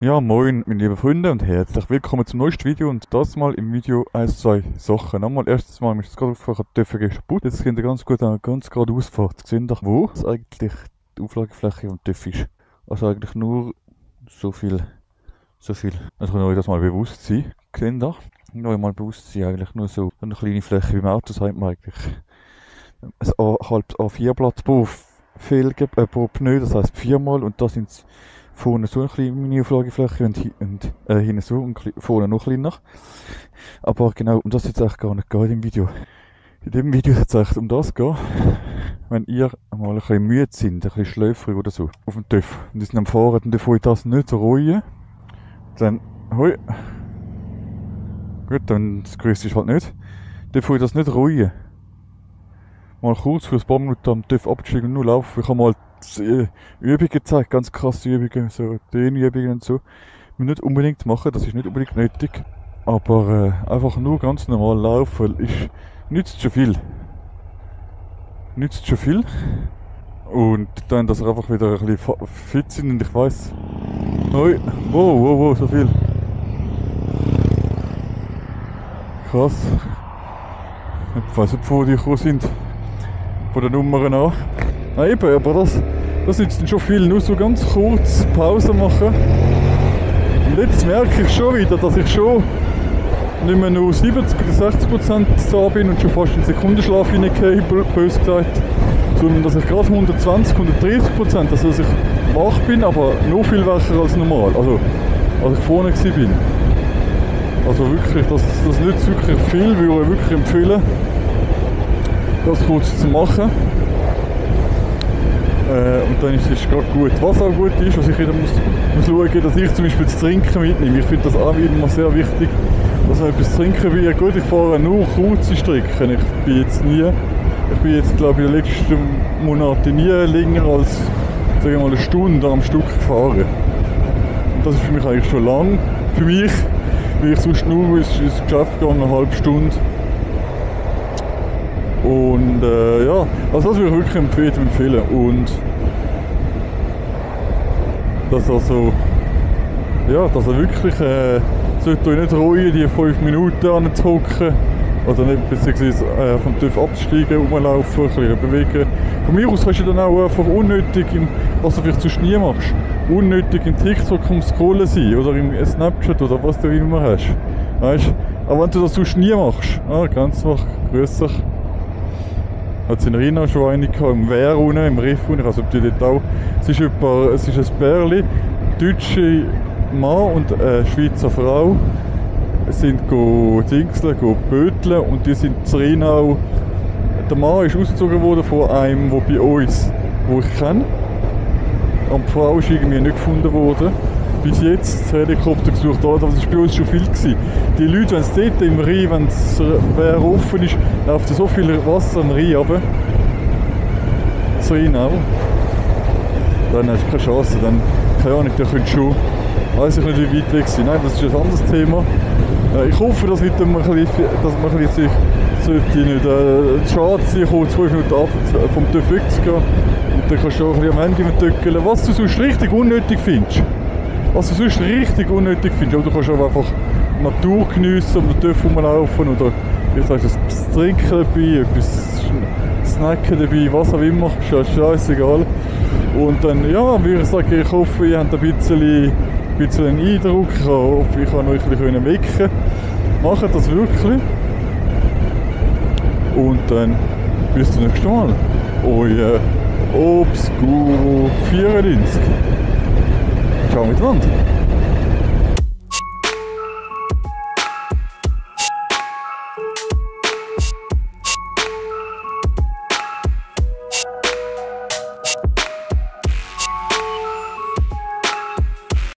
Ja, moin, meine lieben Freunde und herzlich willkommen zum neuesten Video und das mal im Video 2 Sachen. Einmal erstes Mal, mir ist gerade aufgefallen, die Töpfe kaputt. Jetzt könnt ihr ganz gut an ganz gerade Ausfahrt sehen, wo es eigentlich die Auflagefläche vom TÜV ist. Also eigentlich nur so viel. Also kann euch das mal bewusst sein. Seht ihr? Neu mal bewusst sein, eigentlich nur so eine kleine Fläche, wie im Auto sagt man eigentlich. Ein halbes A4-Blatt pro Felge, pro Pneu, das heisst viermal und da sind es vorne so eine kleine Auflagefläche und hinten so und vorne noch kleiner. Aber genau, um das jetzt eigentlich gar nicht gehen in dem Video. In dem Video soll es eigentlich um das gehen, wenn ihr mal ein bisschen müde sind, ein bisschen schläfrig oder so, auf dem TÜV. Und ihr sind am Fahren und ihr wollt das nicht reuen, dann, hoi. Gut, dann das Größte ist halt nicht. Ihr wollt das nicht reuen. Mal kurz für ein paar Minuten am TÜV absteigen und nur laufen. Ich habe mal Übungen gezeigt, ganz krasse Übungen, so Dehnübungen und so. Nicht unbedingt machen, das ist nicht unbedingt nötig. Aber einfach nur ganz normal laufen nützt schon viel. Nützt schon viel. Und dann, dass wir einfach wieder ein bisschen fit sind und ich weiss. Oi, wow, so viel. Krass. Ich weiss nicht, wo die gekommen sind. Von den Nummern an. Nein, eben, aber das nützt dann schon viel. Nur so ganz kurz Pause machen. Und jetzt merke ich schon wieder, dass ich schon nicht mehr nur 70 oder 60% da bin und schon fast in den Sekundenschlaf hineingehe, bös gesagt. Sondern dass ich gerade 120, 130%, also dass ich wach bin, aber noch viel wacher als normal. Also, als ich vorne war. Also wirklich, das nützt wirklich viel, würde ich wirklich empfehlen, das kurz zu machen. Und dann ist es gerade gut. Was auch gut ist, was ich wieder muss schauen, dass ich zum Beispiel das Trinken mitnehme. Ich finde das auch immer sehr wichtig, dass man etwas trinken will. Gut, ich fahre nur kurze Strecken. Ich bin jetzt glaube ich in den letzten Monaten nie länger als, sagen wir mal, eine Stunde am Stück gefahren. Und das ist für mich eigentlich schon lang. Für mich, weil ich sonst nur ins Geschäft gehe, eine halbe Stunde. Und ja, also das würde ich wirklich empfehlen. Und dass also, ja, dass er wirklich sollte euch nicht reuen, die 5 Minuten anzuhocken oder nicht, beziehungsweise vom TÜV absteigen, rumlaufen, ein bisschen bewegen. Von mir aus kannst du dann auch einfach unnötig, was du vielleicht sonst nie machst, unnötig in TikTok am Scrollen sein oder im Snapchat oder was du immer hast. Weißt? Aber wenn du das sonst nie machst, ganz einfach, grüß dich. Hat es in Rina schon eine gehabt, im Wehr unten, im Riff unten, also ob die dort auch. Es ist ein Pärchen, deutsche Mann und eine Schweizer Frau sind dingseln, böteln und die sind in Rina. Der Mann ist ausgezogen worden von einem, der bei uns, wo ich kenne. Und die Frau ist irgendwie nicht gefunden worden. Bis jetzt das Helikopter gesucht, aber das war bei uns schon viel gewesen. Die Leute, wenn es dort im Rhein, wenn das Wehr offen ist, läuft so viel Wasser am Rhein runter. Das Rhein auch. Dann hast du keine Chance, dann, keine Ahnung, der könnte schon, weiss ich nicht, wie weit weg sein. Nein, das ist ein anderes Thema. Ich hoffe, dass man jetzt sollte nicht schade sein, kommt 2 Minuten ab vom TÜV wegzugehen. Und dann kannst du auch ein bisschen am Handy töckeln, was du sonst richtig unnötig findest. Was du sonst richtig unnötig findest. Aber du kannst auch einfach Natur geniessen und TÜV rumlaufen oder etwas trinken dabei, etwas snacken dabei, was auch immer. Ist scheißegal. Und dann, ja, würde ich sagen, ich hoffe, ihr habt ein bisschen einen Eindruck. Ich hoffe, ich kann euch ein bisschen wecken. Macht das wirklich. Und dann bis zum nächsten Mal. Euer Obstguru 94. Ciao miteinander.